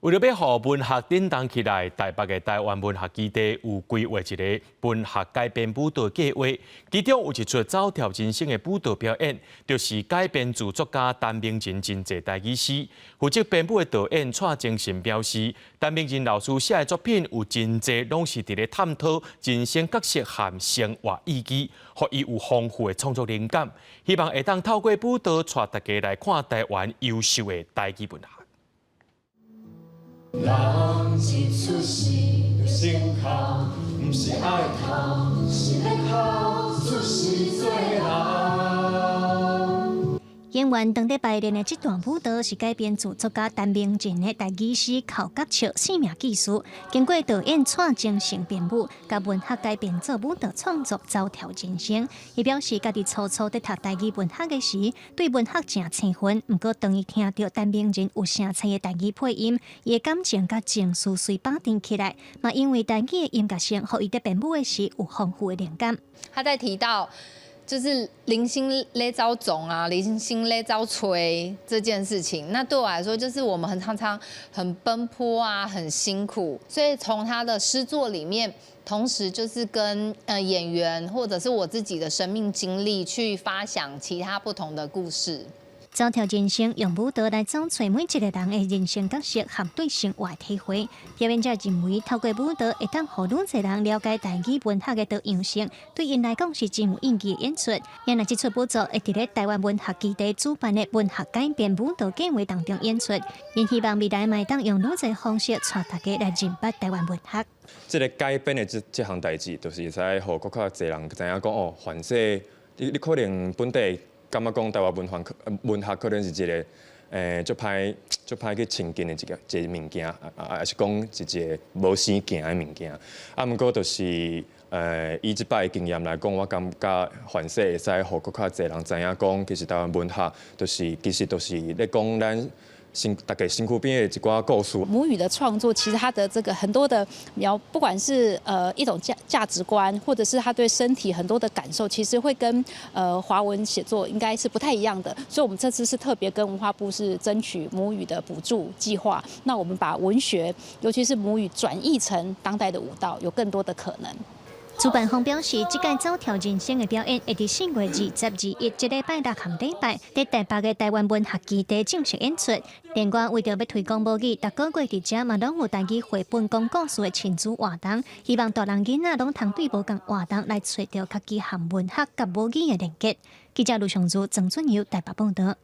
為著欲予文學振動起來，台北的臺灣文學基地有規劃一个文學改編舞蹈計劃，其中有一齣走跳人生的舞蹈表演，就是改編自作家陳明仁真濟台語詩。負責編舞的導演蔡精神表示，陳明仁老師寫的作品有真濟攏是佇咧探討人生角色和生活意義，予伊有豐富的創作靈感，希望會當透過舞蹈帶大家來看臺灣優秀的台語文學。人一出世就先哭，毋是愛哭，是欲哭出世做人。演員當咧排練的這段舞蹈是改編自作家陳明仁的台語詩《哭佮笑生命記事》，經過導演蔡精神編舞，共文學改編做舞蹈創作，走跳人生。伊表示，家己初初佇讀台語文學的時，對文學誠生分。毋過當伊聽著陳明仁有聲采的台語配音，伊的感情佮情緒隨綁定起來。嘛因為台語的音樂性，予伊佇編舞的時有豐富的靈感。他在提到，就是零星咧走總啊，零星咧走吹這件事情，那對我來說，就是我們很常常很奔波啊，很辛苦。所以從他的詩作裡面，同時就是跟演員或者是我自己的生命經歷去發想其他不同的故事。走跳人生，用舞蹈來走揣每一个人的人生角色和對生活的體會。表演者認為，透過舞蹈會當予愈濟人了解台語文學的多樣性，對𪜶來講是真有意義的演出。𪜶若這齣舞作會佇咧臺灣文學基地主辦的文學改編舞蹈計劃當中演出，𪜶希望未來嘛會當用愈濟方式帶大家來認捌臺灣文學。這个改編的這這項代誌，就是會使予閣較濟人知影講哦，凡勢你你可能本地感覺講臺灣文學文學可能是一个足歹足歹去親近的一个一个物件，啊啊，抑是講一个無生行的物件。啊，毋過就是以這擺的經驗來講，我感覺凡勢會使予閣較濟人知影講，其實臺灣文學就是其實就是咧講咱身大家身軀邊的一寡故事。母語的創作，其實它的這個很多的描，不管是一種價值觀，或者是他對身體很多的感受，其實會跟華文寫作應該是不太一樣的。所以，我們這次是特別跟文化部是爭取母語的補助計劃。那我們把文學，尤其是母語轉譯成當代的舞蹈，有更多的可能。主辦方表示，這屆走跳人生的表演會佇4月20、21，這禮拜六和禮拜，佇台北的臺灣文學基地正式演出。另外，為著欲推廣母語，逐個月佇遮嘛攏有台語繪本講故事的親子活動，希望大人囡仔攏通對無仝活動來揣著家己和文學佮母語的連結。記者盧尚如、曾俊佑台北報導。